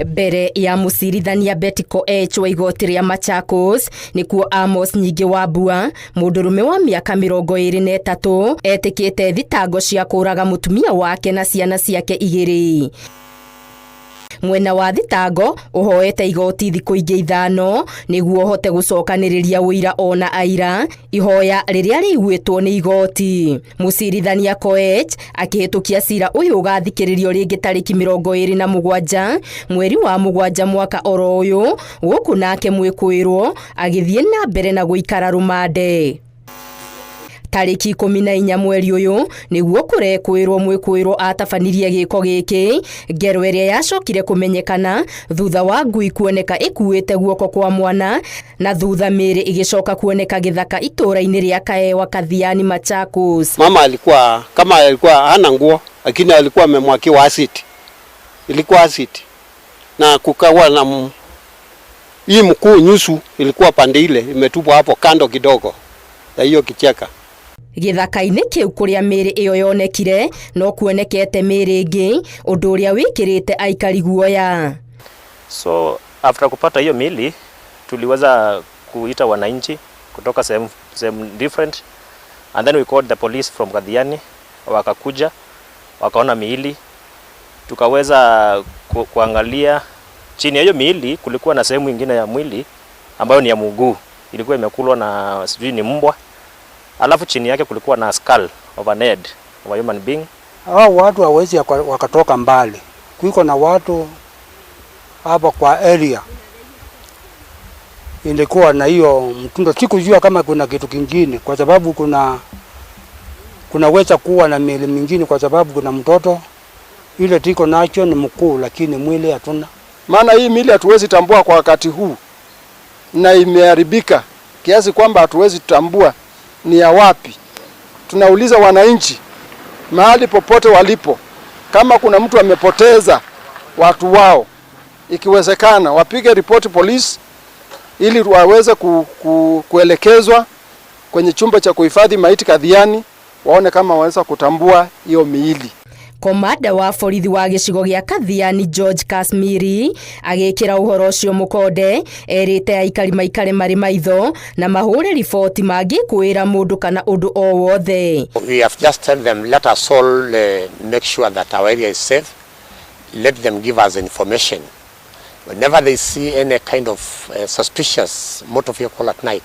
Mbere ya mũcirithania Betty Koech wa igoti rĩa Machakos nĩkuo Amos Nyingĩ wa Mbua, mũndũrũme wa mĩaka 23, etĩkĩte thitango cia kũraga mũtumia wake na ciana ciake igĩrĩ. Mwena wa thitango ũhoete igoti thikũ ingĩ 5 nĩguo ũhote gũcokanĩrĩria ũira ona aira, ihoya rĩrĩa rĩiguĩtwo nĩ igoti. Mũcirithania Koech akĩhĩtũkia cira ũyũ ũgathikĩrĩrio rĩngĩ tarĩki 27 mweri wa 7 mwaka oro ũyũ, gũkũ nake mwĩkũĩrwo agĩthiĩ na mbere na gũikara rũmande. Tarĩki 14 mweri ũyũ nĩguo kũrekwĩrwo mwĩkũĩrwo atabanirie gĩko gĩkĩ, ngero ĩrĩa yacokire kũmenyekana thutha wa ngui kuoneka ĩkuĩte guoko kwa mwana na thutha mĩĩrĩ ĩgĩcoka kuoneka gĩthaka itũũra-inĩ rĩa Kaewa Kathiani, Machakos. Mama alikuwa kama alikuwa hana nguo, lakini alikuwa amemwagiwa acid. Ilikuwa acid. Na kukawa na hii mkuu nyusu ilikuwa pande ile imetupwa hapo kando kidogo ya hiyo kichaka. Gĩthaka-inĩ kĩu kũrĩa mĩĩrĩ ĩyo yonekire no kuonekete mĩĩrĩ ĩngĩ, ũndũ ũrĩa wĩkĩrĩte aikari guoya. So after kupata hiyo miili tuliweza kuita wananchi kutoka sehemu different, and then we called the police from Kathiani, wakakuja wakaona miili, tukaweza kuangalia chini ya hiyo miili kulikuwa na sehemu ingine ya mwili ambayo ni ya mguu, ilikuwa imekulwa na sijui ni mbwa, alafu chini yake kulikuwa na skull of an head of a human being. Hao watu hawezi wakatoka mbali, kuiko na watu hapa kwa area ilikuwa na hiyo mtindo. Sikujua kama kuna kitu kingine, kwa sababu kunaweza kuwa na miili mingine, kwa sababu kuna mtoto ile tiko nacho ni mkuu, lakini mwili hatuna. Maana hii miili hatuwezi tambua kwa wakati huu, na imeharibika kiasi kwamba hatuwezi tambua ni ya wapi. Tunauliza wananchi mahali popote walipo, kama kuna mtu amepoteza watu wao, ikiwezekana wapige ripoti polisi ili waweze kuelekezwa kwenye chumba cha kuhifadhi maiti Kathiani, waone kama waweza kutambua hiyo miili. Komanda wa borithi wa gĩcigo gĩa Kathiani George Kasmiri agĩkĩra ũhoro ũcio mũkonde, erĩte aikari maikare marĩ maitho na mahũre riboti mangĩkwĩra mũndũ kana ũndũ o wothe. We have just tell them, let us all make sure that our area is safe. Let them give us information. Whenever they see any kind of suspicious motor vehicle at night,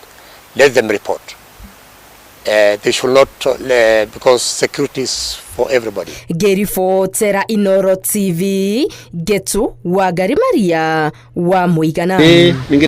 let them report. They should not, because security is for everybody. Ngĩribotera Inoro TV, Ngetu Wangari Maria wa Mũigana.